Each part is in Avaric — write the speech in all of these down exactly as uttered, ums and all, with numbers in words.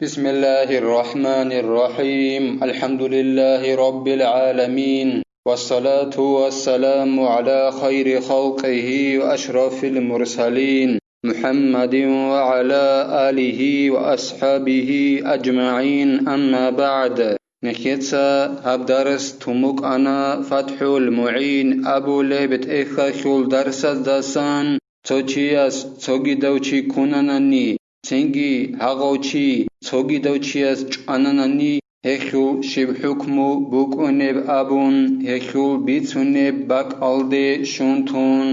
بسم الله الرحمن الرحيم. الحمد لله رب العالمين. والصلاة والسلام على خير خلقه وأشرف المرسلين محمد وعلى آله وأصحابه أجمعين. أما بعد. Нехеца гьаб дарс тумукъана ФатхӀул МугӀин абулеб тӀехьалъул дарсаздасан. Цо чияс цогидав чи кунанани, цинги гьагъав чи цогидав чияс чӀвананани, гьелъул щиб хӀукму букӀунеб абун, гьелъул бицунеб бакӀалде щун тун.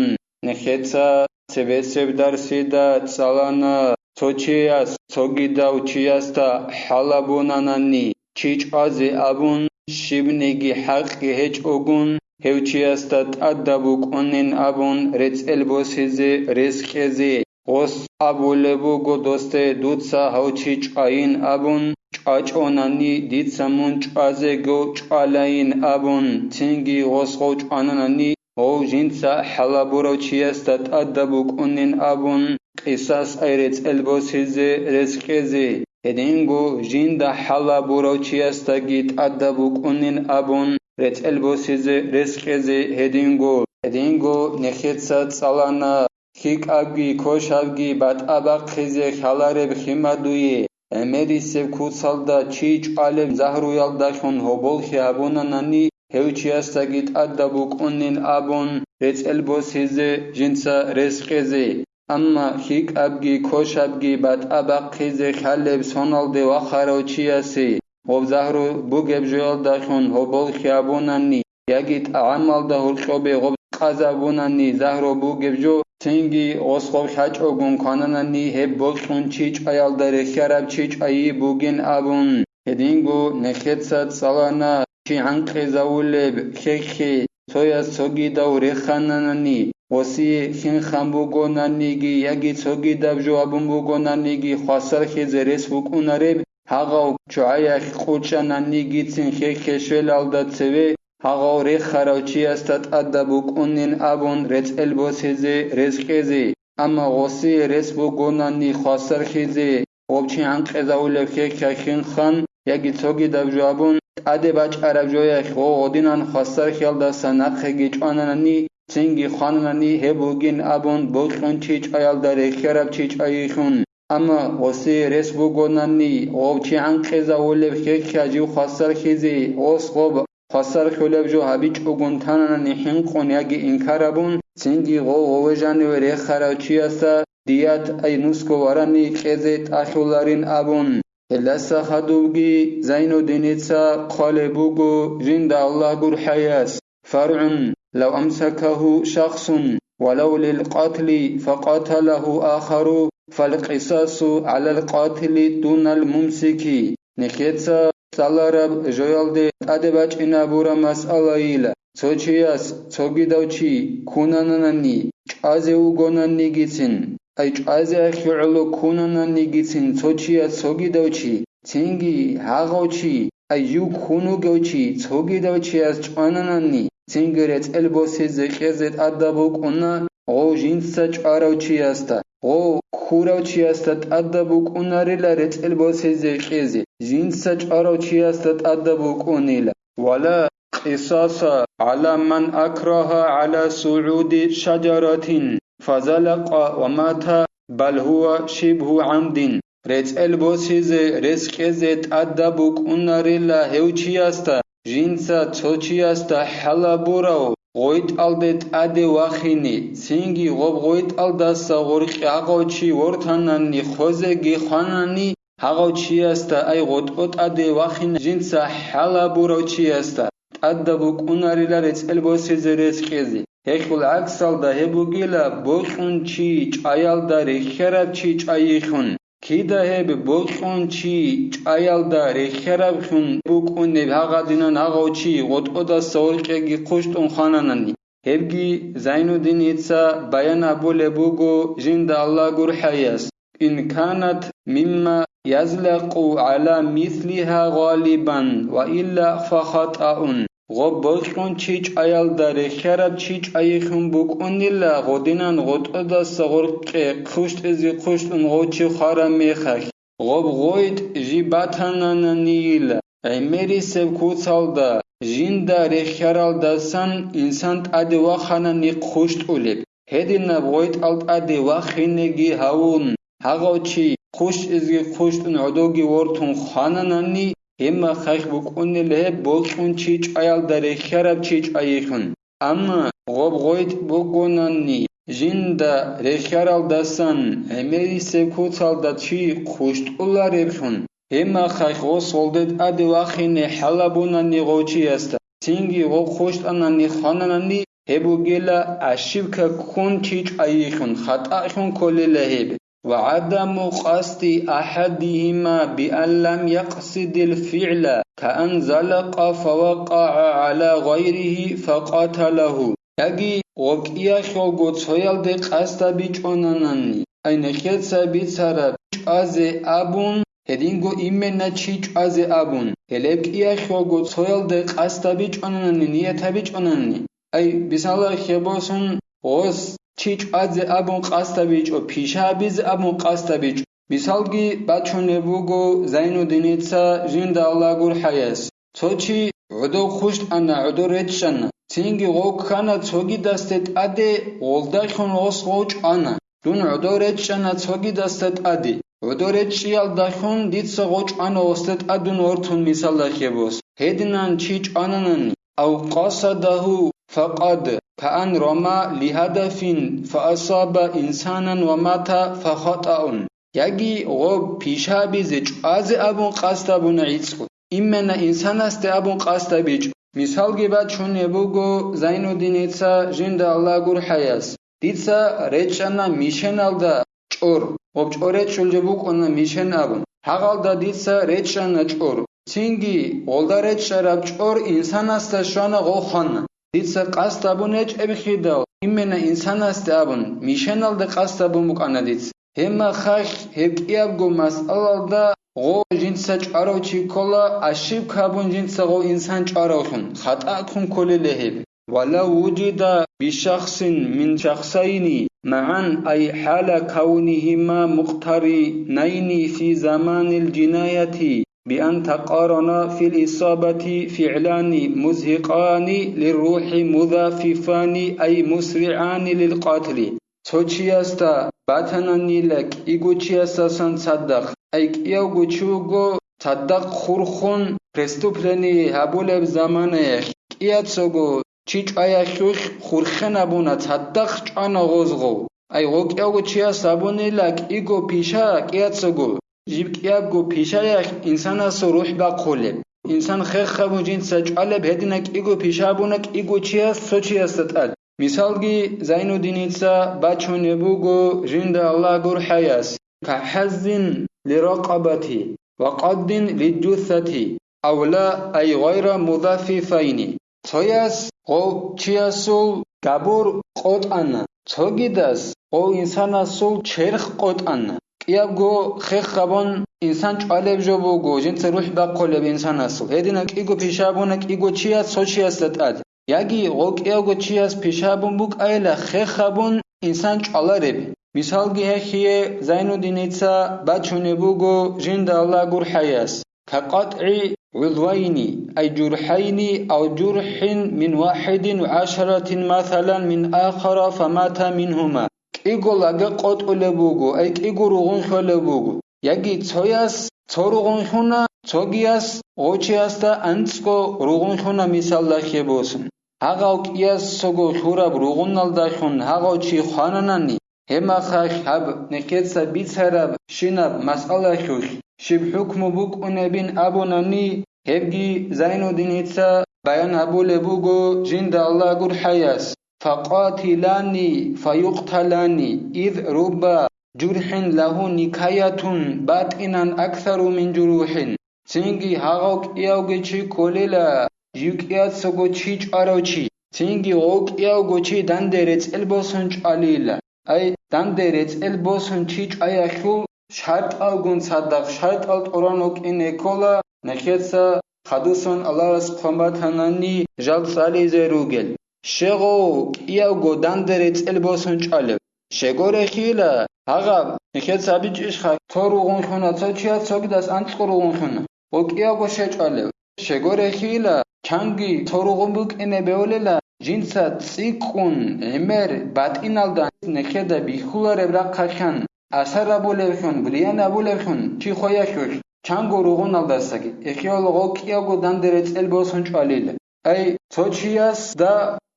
Нехеца цебесеб дарсида цӀалана, цо чияс цогидав чиясда хӀалабунанани, чи чӀвазе абун, щибниги хӀакъи гьечӀогун, гьев чиясда тӀадаб букӀунин абун рецӀел босизе рес кьезе. Гъос абулеб буго досде: «Дуца гьав чи чӀвайин», — абун, чӀвачӀонани, дица мун чӀвазего чӀвалайин абун, цинги гъос гъов чӀвананани, гъов жинца хӀалабурав чиясда тӀадаб букӀунин абун, къисас ай рецӀел босизе рес кьезе. Гьединго жинда хӀалабурав чиясдаги тӀадаб букӀунин абун, рецӀел босизе рес кьезе гьединго. Гьединго нехеца цӀалана, хьикӀабги кошабги батӀа бахъизе хьалареб хима дуе, гӀемерисеб куцалда чи чӀвалеб загьруялдалъун гьоболлъи гьабунанани, гьев чиясдаги тӀадаб букӀунин абун, рецӀел босизе жинца рес кьезе. Амма хьикӀабги кошабги батӀа бахъизе хьалеб соналде вахарав чиясе, гъоб загьру бугеб жоялдалъун гьоболлъи гьабунани, яги тӀагӀамалда гьоркьобе гъоб къазабунани загьру бугеб жо, цинги гъос гъоб хьачӀогун квананани, гьеб бокьун чи чӀваялда рехьараб чи чӀвайи бугин абун. Гьединго нехеца цӀалана, чи гӀанкъизавулеб хьехье цояс цогидав рехананани, гъосие хинхан бугонаниги яги цогидаб жо абун бугонаниги хвасарлъизе рес букӀунареб, гьагъав чугӀаялъ къучӀананигицин хьехье щвелалда цеве, гьагъав рехарав чиясда тӀадаб букӀунин абун рецӀел босизе рес кьезе. Амма гъосие рес бугонани хвасарлъизе, гъоб чи гӀанкъизавулеб хьехьа хинхан яги цогидаб жо абун, тӀаде бачӀараб жоялъ гъо гъодинан хвасарлъиялдаса нахъеги чӀвананани, цинги хвананани гьеб бугин абун, бокьун чи чӀваялда рехьараб чи чӀвайилъун. Амма гъосие рес бугонани, гъов чи гӀанкъизавулеб хьехьа жив хвасарлъизе, гъос гъоб хвасарлъулеб жо гьабичӀогун тананани хӀинкъун яги инкар абун, цинги гъов гъове жаниве рехарав чиясда дият ай нусго варани кьезе тӀалъуларин абун. Гьелдаса хадубги Зайнуддиница хъвалеб буго жинда Аллагь гурхӀаяс: فرع لو أمسكه شخص ولو للقتل فقتله آخر فالقصاص على القاتل دون الممسك. Нехеца цӀалараб жоялде тӀаде бачӀинабураб масъалайила: цо чияс цогидав чи кунананани, чӀвазе вугонанигицин, ай чӀвазе ахьи гӀоло кунананигицин цо чияс цогидав чи, цинги гьагъав чи, ай жив ккун вугев чи цогидав чияс чӀвананани, цинги рецӀел босизе кьезе тӀадаб букӀуна гъов жинца чӀварав чиясда, гъов ккурав чиясда тӀадаб букӀунарила рецӀел босизе кьезе, жинца чӀварав чиясда тӀадаб букӀунила. ولا قصاص على من أكره على صعود شجرة فزلق ومات بل هو شبه عمد. РецӀел босизе рес кьезе тӀадаб букӀунарила гьев чиясда, жинца цо чиясда хӀалабурав гъойтӀалде тӀаде вахине, цинги гъоб гъойтӀалдаса гъоркье гьагъав чи вортанани хозеги хванани, гьагъав чиясда, ай гъотӀо тӀаде вахине жинца хӀалабурав чиясда, тӀадаб букӀунарила рецӀел босизе рес кьезе. Гьелъул гӀаксалда гьеб бугила бокьун чи чӀваялда рехьараб чи чӀвайилъун. Кида гьеб бокьун чи чӀваялда рехьараблъун букӀунеб гьагъадинан гьагъав чи гъотӀодаса гъоркьеги хъущтӀун хвананани? Гьебги Зайнуддиница баян абулеб буго жинда Аллагь гурхӀаяс: إن كانت مما يزلق على مثلها غالبا وإلا فخطأ. Гъоб бокьун чи чӀваялда рехьараб чи чӀвайилъун букӀунила гъодинан гъотӀодаса гъоркье хъущтӀизе хъущтӀун гъов чи хвараб мехалъ. гъоб гъойтӀ жиб батанананийила, гӀемерисеб куцалда, жинда рехьаралдасан инсан тӀаде ваханани хъущтӀулеб. Гьединаб гъойтӀал тӀаде вахинеги гьавун, гьагъав чи хъущтӀизги хъущтӀун гӀодоги вортун хвананани, гьеб махалъ букӀунел гьеб бокьун чи чӀваялда рехьараб чи чӀвайилъун. Амма гъоб гъойтӀ бугонанни, жинда рехьаралдасан гӀемерисеб куцалда чи хъущтӀулареблъун, гьеб махалъ гъос гъолде тӀаде вахине хӀалабунани гъов чиясда, цинги гъов хъущтӀанани хвананани, гьеб бугила ошибка ккун чи чӀвайилъун, хатӀалъун кколила гьеб. وعدم قصد أحدهما بأن لم يقصد الفعل كأن زلق فوقع على غيره فقتله. Яги гъоб кӀияхьалго цоялде къасд гьабичӀонанани, ай нехеца бицараб чӀвазе абун, гьединго именно чи чӀвазе абун, гьелеб кӀияхьалго цоялде къасд гьабичӀонанани, ният гьабичӀонанани, ай, мисалалъе босун, гъос чи чӀвазе абун къасд гьабичӀо, пиша гьабизе абун къасд гьабичӀо. Мисалги бачунеб буго Зайнуддиница, жинда Аллагь гурхӀаяс. Цо чи гӀодов хъущтӀана, гӀодов речӀчӀана, цинги гъов ккана цогидасде тӀаде, гъолдалъун гъос гъов чӀвана. Дун гӀодов речӀчӀана цогидасда тӀаде. ГӀодов речӀчӀиялдалъун дица гъов чӀвана гъосда тӀад дун вортун, мисалалъе босун. Гьединан чи чӀвананани, أو قصده فقد كأن رمى لهدف فأصاب إنسانا ومات فخطأ. Яги гъоб пиша гьабизе чӀвазе абун къасд гьабуна гӀицӀго, именно инсанасде абун къасд гьабичӀо. Мисалги бачунеб буго Зайнуддиница, жинда Аллагь гурхӀаяс. Дица речӀчӀана мишеналда чӀор, гъоб чӀор речӀчӀулеб букӀана мишен абун. Гьагъалда дица речӀчӀана чӀор. Цинги гъолда речӀчӀараб чӀор инсанасда щвана, гъов хвана. Дица къасд гьабун гьечӀеб хидал, именно инсанасде абун, мишеналда къасд гьабун букӀана дица. Гьеб махалъ гьеб кӀиябго масъалалда гъов жинца чӀварав чи ккола, ошибка гьабун жинца гъов инсан чӀваравлъун, хатӀа ккун кколила гьеб. ولو وجد بشخص من شخصين معا أي حال كونهما مقترنين في زمان الجناية بأن تقارن في الإصابة فعلان مزهقان للروح مذففان أي مسرعان للقتل. Цо чиясда батананила кӀиго чиясдасан цадахъ, ай кӀиявго чи вуго цадахъ хурхун преступление гьабулеб заманаялъ, кӀияцаго чи чӀваялъулъ хурхен абуна, цадахъ чӀвана гъозго. Ай гъокӀ кӀиявго чияс абунила кӀиго пиша кӀияцаго, жиб кӀиябго пишаялъ инсанасул рухӀ бахъулеб. Инсан хех гьабун жинца чӀвалеб, гьедина кӀиго пиша абуна кӀиго чияс цо чиясда тӀад. Мисалги Зайнуддиница бачунеб буго жинда Аллагь гурхӀаяс: كحز للرقبة وقض للجثة أو لا أي غير مضففين. Цояс гъов чиясул габур къотӀана, цогидас гъов инсанасул черх къотӀана. КӀиябго хех гьабун инсан чӀвалеб жо буго, жинца рухӀ бахъулеб инсанасул. Гьедина кӀиго пиша абуна кӀиго чияс цо чиясда тӀад. Яги гъов кӀиявго чияс пиша абун букӀайила хех абун инсан чӀвалареб. Мисалги гьехие Зайнуддиница бачунеб буго жинда Аллагь гурхӀаяс: كقطع عضوين أي جرحين أو جرح من واحد وعشرة مثلا من آخر فمات منهما. КӀиго лага къотӀулеб буго, ай кӀиго ругъун хьолеб буго. Яги цояс цо ругъун хьуна, цогияс гъочиясда анцӀго ругъун хьуна, мисалда хебосун. Гьагъав кӀиясго хьураб ругъуналдалъун гьагъав чи хвананани, гьебмахалъ гьаб нехеца бицараб щинаб масъалалъулъ щиб хӀукму букӀунебин абунани, гьебги Зайнуддиница баян гьабулеб буго жинда Аллагь гурхӀаяс: فقاتلان فيقتلان إذ رب جرح له نكاية باطنا أكثر من جروح. Цинги гьагъав кӀиявги чи кколила, жив кӀияцаго чи чӀварав чи, цинги гъов кӀиявго чи данде рецӀел босун чӀвалила. Ай, данде рецӀел босун чи чӀваялъул шартӀалгун цадахъ шартӀал тӀуран вукӀине ккола, нехеца хадусан Аллагьас хъван батанани жал цӀализе ругел. Щегъов кӀиявго данде рецӀел босун чӀвалев. Щегорехила, Гьагъаб, нехеца абичӀищха, цо ругъун хьуна цо чияс, цогидас анцӀго ругъун хьуна. Гъо кӀиявго щечӀвалев. Щего рехила, чанги цо ругъун букӀине бевлила, жинца цӀикӀкӀун гӀемер батӀиналда нехеда бихьулареб рахъалъан, асар абулевлъун, влияние абулевлъун чи хвеялъулъ, чанго ругъуналдасаги, эхиялъ гъо кӀиявго данде рецӀел босун чӀвалила. Ай, цо чиясда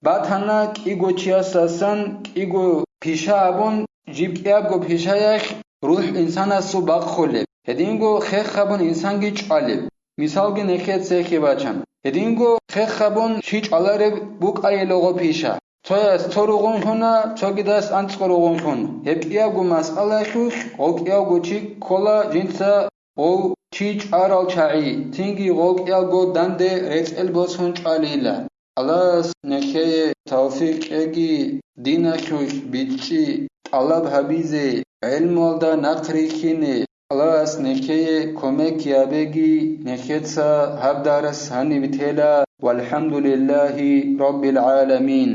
батана кӀиго чиясасан кӀиго пиша абун, жиб кӀиябго пишаялъ рухӀ инсанасул бахъулеб, гьединго хех гьабун инсанги чӀвалеб. Мисалги нехеца гьехие бачан. Гьединго хех гьабун чи чӀвалареб букӀайила гъо пиша. Цояс цо ругъун хьуна, цогидас анцӀго ругъун хьун. Гьеб кӀиябго масъалаялъулъ гъо кӀиявго чи ккола жинца гъов чи чӀварал чагӀи, цинги гъо кӀиявго данде рецӀел босун чӀвалила. Аллагьас нехее тавфикъ кьеги, диналъулъ бичӀчӀи тӀалаб гьабизе, гӀелмуялда нахърилълъине. Аллагьас нехее кумек гьабеги, нехеца гьаб дарс гьаниб тела. ВалхӀамдулиллагьи раббил гӀаламин.